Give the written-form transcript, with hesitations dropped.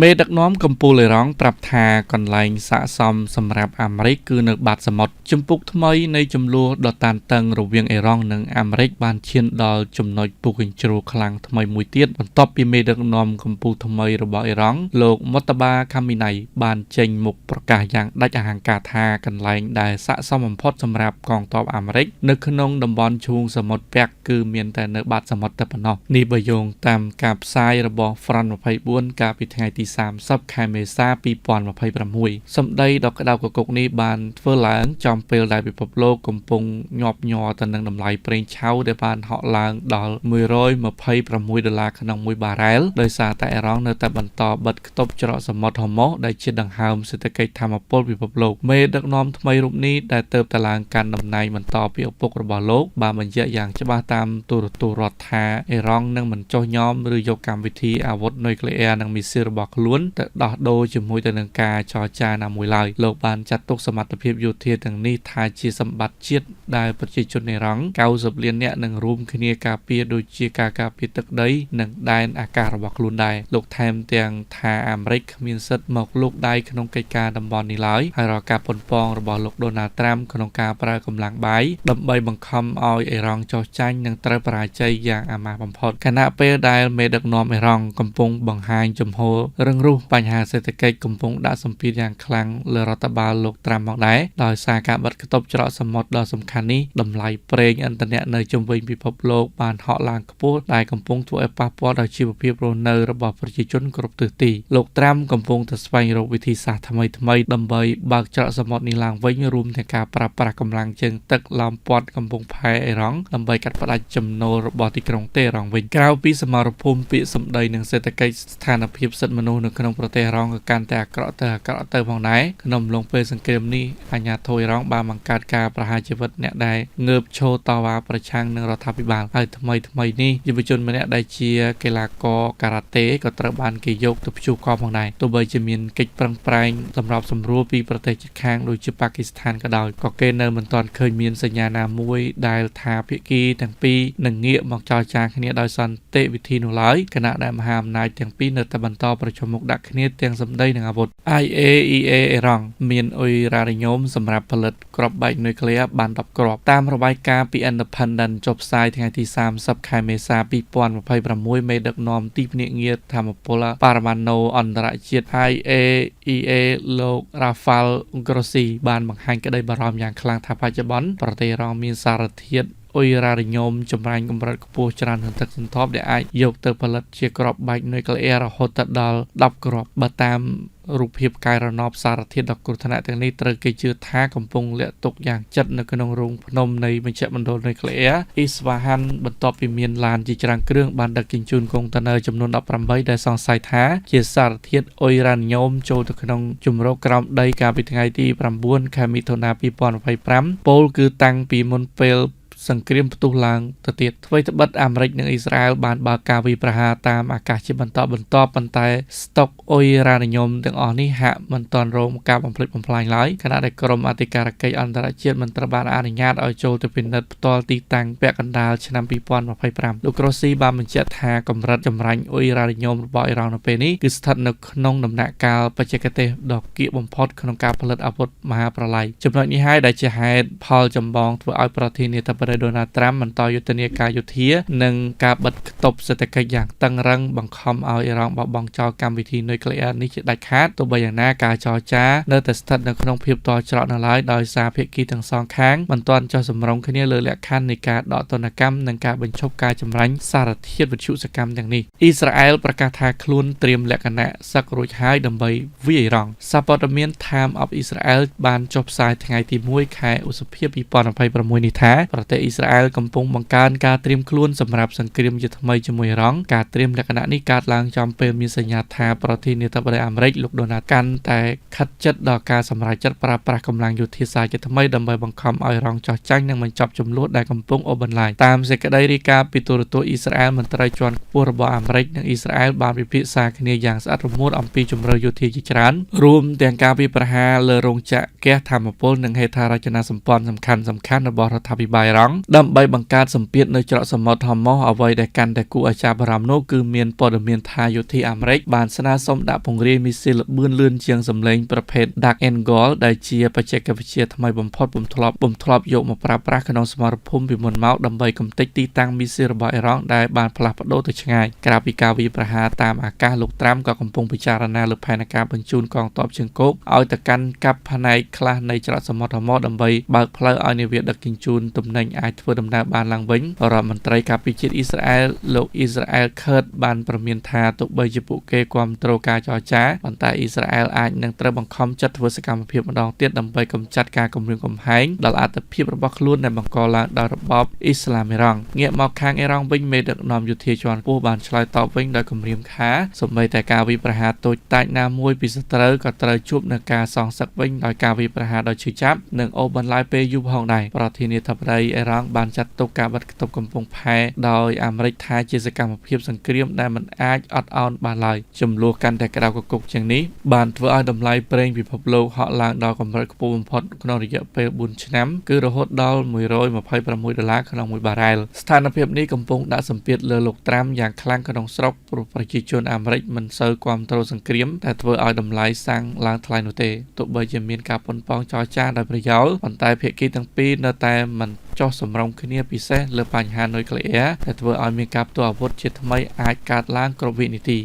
មេដឹកនាំកំពូលអ៊ីរ៉ង់ប្រាប់ថាកន្លែងស័ក្តិសមសម្រាប់អាមេរិកគឺនៅបាតសមុទ្រជំពូកថ្មីនៃជម្លោះដ៏តានតឹងរវាងអ៊ីរ៉ង់និងអាមេរិកបានឈានដល់ចំណុចពុះកញ្ជ្រោលខ្លាំងថ្មីមួយទៀតបន្ទាប់ពីមេដឹកនាំកំពូលថ្មីរបស់អ៊ីរ៉ង់លោកម៉ូតាបាខាមីណៃបានចេញមុខប្រកាសយ៉ាងដាច់អហង្ការថាកន្លែងដែលស័ក្តិសមបំផុតសម្រាប់កងទ័ពអាមេរិកនៅក្នុងតំបន់ឈូងសមុទ្រពាក់គឺមានតែនៅបាតសមុទ្រតែប៉ុណ្ណោះនេះបើយោងតាមការផ្សាយរបស់ Front 24កាលពីថ្ងៃទី30ខែមេសា2026សម្ដីដ៏ក្តៅគគុកនេះបានធ្វើឡើងចំពេលដែលពិភពលោកកំពុងញាប់ញ័រទៅនឹងតម្លៃប្រេងឆៅដែលបានហក់ឡើងដល់126ដុល្លារក្នុងមួយបារ៉ែលដោយសារតែអ៊ីរ៉ង់នៅតែបន្តបិទខ្ទប់ច្រកសមុទ្រហូម៉ូសដែលជាដង្ហើមសេដ្ឋកិច្ចធម្មពលពិភពលោកមេដឹកនាំថ្មីរូបនេះដែលទើបតែឡើងកាន់តំណែងបន្តពីឪពុករបស់លោកបានបញ្ជាក់យ៉ាងច្បាស់តាមទូរទស្សន៍រដ្ឋថាអ៊ីរ៉ង់នឹងមិនចុះញ៉មឬយកកម្មវិធីអាវុធនុយក្លេអ៊ែរនិងមីស៊ីលរបស់ខ្លួនទៅដោះដូរជាមួយទៅនឹងការចរចាណាមួយឡើយលោកបានចាត់ទុកសមត្ថភាពយោធាទាំងនេះថាជាសម្បត្តិជាតិដែលប្រជាជនអ៊ីរ៉ង់90លាននាក់នឹងរួមគ្នាការពារដូចជាការការពារទឹកដីនិងដែនអាកាសរបស់ខ្លួនដែរលោកថែមទាំងថាអាមេរិកគ្មានសិទ្ធិមកលូកដៃក្នុងកិច្ចការតំបន់នេះឡើយហើយរាល់ការប៉ុនប៉ងរបស់លោកដូណាល់ត្រាំក្នុងការប្រើកម្លាំងបាយដើម្បីបង្ខំឲ្យអ៊ីរ៉ង់ចុះចាញ់នឹងត្រូវបរាជ័យយ៉ាងអាម៉ាស់បំផុតខណៈពេលដែលមេដឹកនាំអ៊ីរ៉ង់កំពុងបង្ហាញជំហររឹងរូសបញ្ហាសេដ្ឋកិច្ចកំពុងដាក់សម្ពាធយ៉ាងខ្លាំងលើរដ្ឋបាលលោកត្រាំមកដែរដោយសារការបិទខ្ទប់ច្រកសមុទ្រដ៏សំខាន់នេះតម្លៃប្រេងឥន្ធនៈនៅជុំវិញពិភពលោកបានហក់ឡើងខ្ពស់ដែលកំពុងធ្វើឲ្យប៉ះពាល់ដល់ជីវភាពរស់នៅរបស់ប្រជាជនគ្រប់ទិសទីលោកត្រាំកំពុងតែស្វែងរកវិធីសាស្ត្រថ្មីៗដើម្បីបើកច្រកសមុទ្រនេះឡើងវិញរួមទាំងការប្រើប្រាស់កម្លាំងជើងទឹកឡោមព័ទ្ធកំពង់ផែអ៊ីរ៉ង់ដើម្បីកាត់ផ្តាច់ចំណូលរបស់ទីក្រុងតេហរ៉ង់វិញក្រៅពីសមរភូមិពាក្យសម្ដីនិងសេដ្ឋកិច្ចស្ថានភាពសិទ្ធិមនុស្សនៅក្នុងប្រទេសអ៊ីរ៉ង់ក៏កាន់តែអាក្រក់ទៅអាក្រក់ទៅផងដែរក្នុងអំឡុងពេលសង្គ្រាមនេះអាជ្ញាធរអ៊ីរ៉ង់បានបង្កើតការប្រហារជីវិតអ្នកដែលងើបឈរតវ៉ាប្រឆាំងនឹងរដ្ឋាភិបាលហើយថ្មីថ្មីនេះយុវជនម្នាក់ដែលជាកីឡាករការ៉ាតេក៏ត្រូវបានគេយកទៅព្យួរកផងដែរទោះបីជាមានកិច្ចប្រឹងប្រែងសម្របសម្រួលពីប្រទេសជិតខាងដូចជាប៉ាគីស្ថានក៏ដោយក៏គេនៅមិនទាន់ឃើញមានសញ្ញាណាមួយដែលថាភាគីទាំងពីរនឹងងាកមកចរចាគ្នាដោយសន្តិវិធីនោះឡើយខណៈដែលមហាអំណាចទាំងពីរនៅតែបន្តប្រជុំមុខដាក់គ្នាទាំងសម្ដីនិងអាវុធ IAEA អ៊ីរ៉ង់មានអ៊ុយរ៉ានីញ៉ូមសម្រាប់ផលិតគ្រាប់បែកនុយក្លេអ៊ែរបាន10គ្រាប់តាមរបាយការណ៍ពី Independent ចុះផ្សាយថ្ងៃទី30ខែមេសា2026មេដឹកនាំទីភ្នាក់ងារធម្មពលបរមាណូអន្តរជាតិ IAEA លោក Rafael Grossi បានបង្ហាញក្តីបារម្ភយ៉ាងខ្លាំងថាបច្ចុប្បន្នប្រទេសអ៊ីរ៉ង់មានសារធាតុអ៊ុយរ៉ានីញ៉ូមចម្រាញ់កម្រិតខ្ពស់ច្រើនសន្ធឹកសន្ធាប់ដែលអាចយកទៅផលិតជាគ្រាប់បែកនុយក្លេអ៊ែររហូតដល់10គ្រាប់បើតាមរូបភាពកាយរណបសារធាតុដ៏គ្រោះថ្នាក់ទាំងនេះត្រូវគេជឿថាកំពុងលាក់ទុកយ៉ាងជិតនៅក្នុងរូងភ្នំនៃមជ្ឈមណ្ឌលនុយក្លេអ៊ែរអ៊ីស្វាហានបន្ទាប់ពីមានឡានជាច្រើនគ្រឿងបានដឹកជញ្ជូនកុងតឺន័រចំនួន18ដែលសង្ស័យថាជាសារធាតុអ៊ុយរ៉ានីញ៉ូមចូលទៅក្នុងជម្រកក្រោមដីកាលពីថ្ងៃទី9ខែមិថុនា2025ពោលគឺតាំងពីមុនពេលសង្គ្រាមផ្ទុះឡើងទៅទៀតអ្វីត្បិតអាមេរិកនិងអ៊ីស្រាអែលបានបើកការវាយប្រហារតាមអាកាសជាបន្តបន្ទាប់ប៉ុន្តែស្តុកអ៊ុយរ៉ានីញ៉ូមទាំងអស់នេះហាក់មិនទាន់រងការបំផ្លិចបំផ្លាញឡើយខណៈដែលក្រុមអធិការកិច្ចអន្តរជាតិមិនត្រូវបានអនុញ្ញាតឲ្យចូលទៅពិនិត្យផ្ទាល់ទីតាំងពាក់កណ្ដាលឆ្នាំ2025លោកក្រូស៊ីបានបញ្ជាក់ថាកម្រិតចម្រាញ់អ៊ុយរ៉ានីញ៉ូមរបស់អ៊ីរ៉ង់នៅពេលនេះគឺស្ថិតនៅក្នុងដំណាក់កាលបច្ចេកទេសដ៏គៀកបំផុតក្នុងការផលិតអាវុធមហាប្រល័យចំណុចនេះហើយដែលជាហេតុផលចម្បងធ្វើឲ្យប្រធានាធិបតីដូណាល់ត្រាំបន្តយុទ្ធនាការយោធានិងការបិទខ្ទប់សេដ្ឋកិច្ចយ៉ាងតឹងរឹងបង្ខំឲ្យអ៊ីរ៉ង់បោះបង់ចោលកម្មវិធីនុយក្លេអ៊ែរនេះជាដាច់ខាតទោះបីយ៉ាងណាការចរចានៅតែស្ថិតនៅក្នុងភាពតច្រកនៅឡើយដោយសារភាគីទាំងសងខាងមិនទាន់ចុះសម្រុងគ្នាលើលក្ខខណ្ឌនៃការដកទណ្ឌកម្មនិងការបញ្ឈប់ការចម្រាញ់សារធាតុវិទ្យុសកម្មទាំងនេះអ៊ីស្រាអែលប្រកាសថាខ្លួនត្រៀមលក្ខណៈសឹករួចហើយដើម្បីវាយអ៊ីរ៉ង់សារព័ត៌មាន Time of Israel បានចុះផ្សាយថ្ងៃទី1ខែឧសភា2026នេះថាប្រទេសអ៊ីស្រាអែលកំពុងបង្កើនការត្រៀមខ្លួនសម្រាប់សង្គ្រាមជាថ្មីជាមួយអ៊ីរ៉ង់ការត្រៀមលក្ខណៈនេះកើតឡើងចំពេលមានសញ្ញាថាប្រធានាធិបតីអាមេរិកលោកដូណាល់កាន់តែខិតជិតដល់ការសម្រេចចិត្តប្រើប្រាស់កម្លាំងយោធាសាជាថ្មីដើម្បីបង្ខំឲ្យអ៊ីរ៉ង់ចោះចាញ់និងបញ្ចប់ជម្លោះដែលកំពុងអូសបន្លាយតាមសេចក្តីរាយការណ៍ពីទូរទស្សន៍អ៊ីស្រាអែលមន្ត្រីជាន់ខ្ពស់របស់អាមេរិកនិងអ៊ីស្រាអែលបានពិភាក្សាគ្នាយ៉ាងស្អិតរមួតអំពីជម្រើសយោធាជាច្រើនរួមទាំងការវាយប្រហារលើរោងចក្រហ្គាសធម្មពលនិងហេដ្ឋារចនាសម្ព័ន្ធសំខាន់ៗរបស់រដ្ឋាភិបាលអ៊ីរ៉ង់ រ៉ង់ដើម្បីបង្កើតសម្ពាធនៅច្រកសមុទ្រហម៉ូសអ្វីដែលកាន់តែគួរឲ្យចាប់អារម្មណ៍នោះគឺមានព័ត៌មានថាយោធាអាមេរិកបានស្នើសុំដាក់ពង្រាយមីស៊ីលល្បឿនលឿនជាងសម្លេងប្រភេទ Dark Angle ដែលជាបច្ចេកវិទ្យាថ្មីបំផុតពុំធ្លាប់យកមកប្រើប្រាស់ក្នុងសមរភូមិពីមុនមកដើម្បីកម្ទេចទីតាំងមីស៊ីលរបស់អ៊ីរ៉ង់ដែលបានផ្លាស់ប្ដូរទៅឆ្ងាយក្រៅពីការវាយប្រហារតាមអាកាសលោកត្រាំក៏កំពុងពិចារណាលើផែនការបញ្ជូនកងទ័ពជើងគោកឲ្យទៅកាន់កាប់ផ្នែកខ្លះនៃច្រកសមុទ្រហម៉ូដើម្បីបើកផ្លូវឲ្យនាវាដឹកជញ្ជូនទំនិញអាចធ្វើដំណើរបានឡើងវិញរដ្ឋមន្ត្រីការពារជាតិអ៊ីស្រាអែលលោកអ៊ីស្រាអែលខឺតបានព្រមានថាទោះបីជាពួកគេគាំទ្រការចរចាប៉ុន្តែអ៊ីស្រាអែលអាចនឹងត្រូវបង្ខំចិត្តធ្វើសកម្មភាពម្ដងទៀតដើម្បីកម្ចាត់ការគំរាមកំហែងដល់អត្ថិភាពរបស់ខ្លួនដែលបង្កឡើងដោយរបបអ៊ីស្លាមអ៊ីរ៉ង់ងាកមកខាងអ៊ីរ៉ង់វិញមេដឹកនាំយោធាជាន់ខ្ពស់បានឆ្លើយតបវិញដោយគំរាមថាសូម្បីតែការវាយប្រហារតូចតាចណាមួយពីសត្រូវក៏ត្រូវជួបនឹងការសងសឹកវិញដោយការវាយប្រហារដោយឈឺចាប់និងអូសបន្លាយពេលយូរផងដែរប្រធានាធិបតីអ៊ីរ៉ង់បានចាត់ទុកការបិទខ្ទប់កំពង់ផែដោយអាមេរិកថាជាសកម្មភាពសង្គ្រាមដែលមិនអាចអត់ឱនបានឡើយចំនួនកាន់តែក្តៅគគុកជាងនេះបានធ្វើឲ្យតម្លៃប្រេងពិភពលោកហក់ឡើងដល់កម្រិតខ្ពស់បំផុតក្នុងរយៈពេល4ឆ្នាំគឺរហូតដល់126ដុល្លារក្នុងមួយបារ៉ែលស្ថានភាពនេះកំពុងដាក់សម្ពាធលើលោកត្រាំយ៉ាងខ្លាំងក្នុងស្រុកព្រោះប្រជាជនអាមេរិកមិនសូវគាំទ្រសង្គ្រាមតែធ្វើឲ្យតម្លៃសាំងឡើងថ្លៃនោះទេទោះបីជាមានការប៉ុនប៉ងចរចាដោយប្រយោលប៉ុន្តែភាគីទាំងពីរនៅតែមិនចុះសម្រុងគ្នាពិសេសលើបញ្ហានុយក្លេអ៊ែរដែលធ្វើឲ្យមានការផ្ទុះអាវុធជាថ្មីអាចកើតឡើងគ្រប់វិនាទី។